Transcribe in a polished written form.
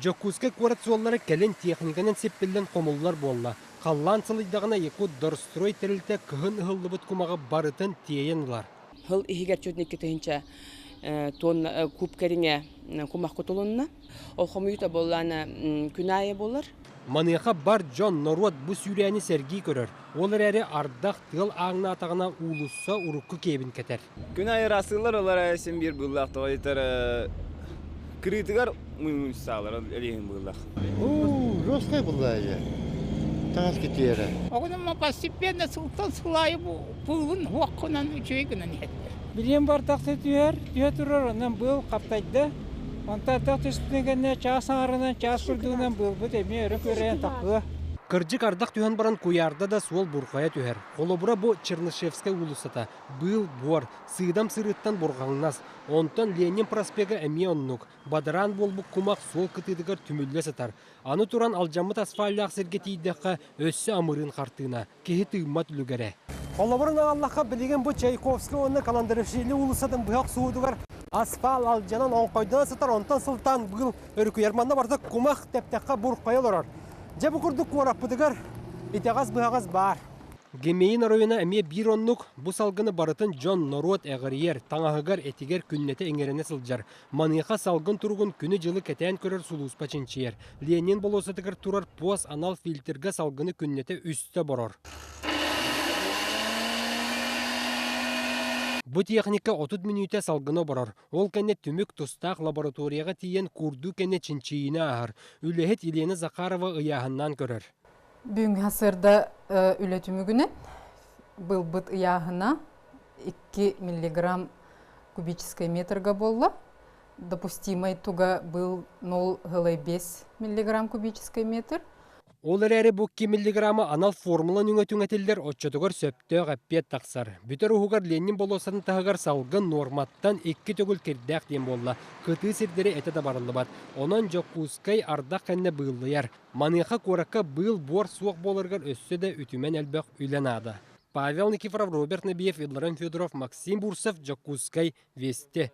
Дьокуускай куорат суоллара кэлин техниканан сиппиллэн хомуллар буолла. Халлаан сылыйдаҕына Якутдорстрой тэрилтэ кыһын ыһыллыбыт кумаҕы барытын тиэйэн ылар. Сыл иһигэр чуть 2 тыһыынча тонна куб кэриҥэ кумах кутулунна. Ол хомуйуута буоллаана күн аайы буолар. Маныаха бар дьон, норуот бу сүүрээни сэргии көрөр. Ол эрээри ардах, тыал ааҥнаатаҕына уулусса урукку киэбин кэтэр. Күн аайы ыраастыыллар, олор син биир быыллаах тоҕо кырыытыгар муймуйсаалар элиһин быыллаах. Оо, жесткай буллаайы. Таҥас китиэрэ. Оҕонума постепенно сылтан сыл аайы быылын уоххунан үчүгэй гынан иһэллэр. Билиэн бардахта түһэр, түһэ турар, онон быыл хаптайда. Онтон ардах түспүтүн кэннэ чаас аҥарынан, чаас курдугунан быылбыт эмиэ өрө күөрэйэн таххыа. Кырдьык ардах түһэн баран куйаарда да суол бурҕайа түһэр. Холобура бу Чернышевскай уулуссата быыл буор, сыыдам сырыыттан бурҕаҥнас. Онтон Ленин проспега эмиэ оннук. Бадараан буолбут кумах суол кытыытыгар түмүллэ сытар. Аны туран алдьаммыт асфальдаах сиргэ тиийдэххэ өссө амырыын хартыына, киһи тыыммат үлүгэрэ. Холобурун аҕаллахха билигин бу Чайковскай уонна Каландарашвили уулуссатын быһа охсуутугар асфал алдьанан оҥхойдоно сытар, онтон сылтаан быыл өрүкүйэр. Манна барыта кумах тэптэххэ бурхайа олорор. Дьэ бу курдук куораппытыгар итэҕэс-быһаҕас баар. Гемеин оройуона эмиэ биир оннук, бу салгыны барытын дьон, норуот эҕирийэр, таҥаһыгар, этигэр күннэтэ иҥэринэ сылдьар. Маныаха салгын туругун күнү-дьылы кэтээн көрөр сулууспа чинчийэр. Ленин болуоссатыгар турар пуос анал фильтргэ салгыны күннэтэ үстэ борор. Бу техника 30 мүнүүтэ салгыны оборор. Ол кэннэ түмүк тустаах лабораторияҕа тиийэн куурдуу кэннэ чинчийиини ааһар. Үлэһит Елена Захарова ыйааһыннаан көрөр. Бүгүҥҥү сарсыарда үлэ түмүгүнэн быылбыт ыйааһына 2 миллиграмм кубическай метрга буолла. Допустимай туга был 0,5 миллиграмм кубическай метр. Ол эрээри бу 2 миллиграмма анал формула нөҥүө түҥэтиллэр, оччотугар сөптөөх эппиэт тахсар. Бүтэр уһугар Ленин болуоссатын таһыгар салгын нуорматтан икки төгүл кирдээх диэн буолла. Кытыы сирдэри этэ да барыллыбат. Онон Дьокуускай ардах кэннэ быыллыйар. Маныаха куоракка быыл-буор суох буоларыгар өссө да үтүмэн элбэх үлэ наада. Павел Никифоров, Роберт Набиев, Илларон Федоров, Максим Бурцев, Дьокуускай, Вести.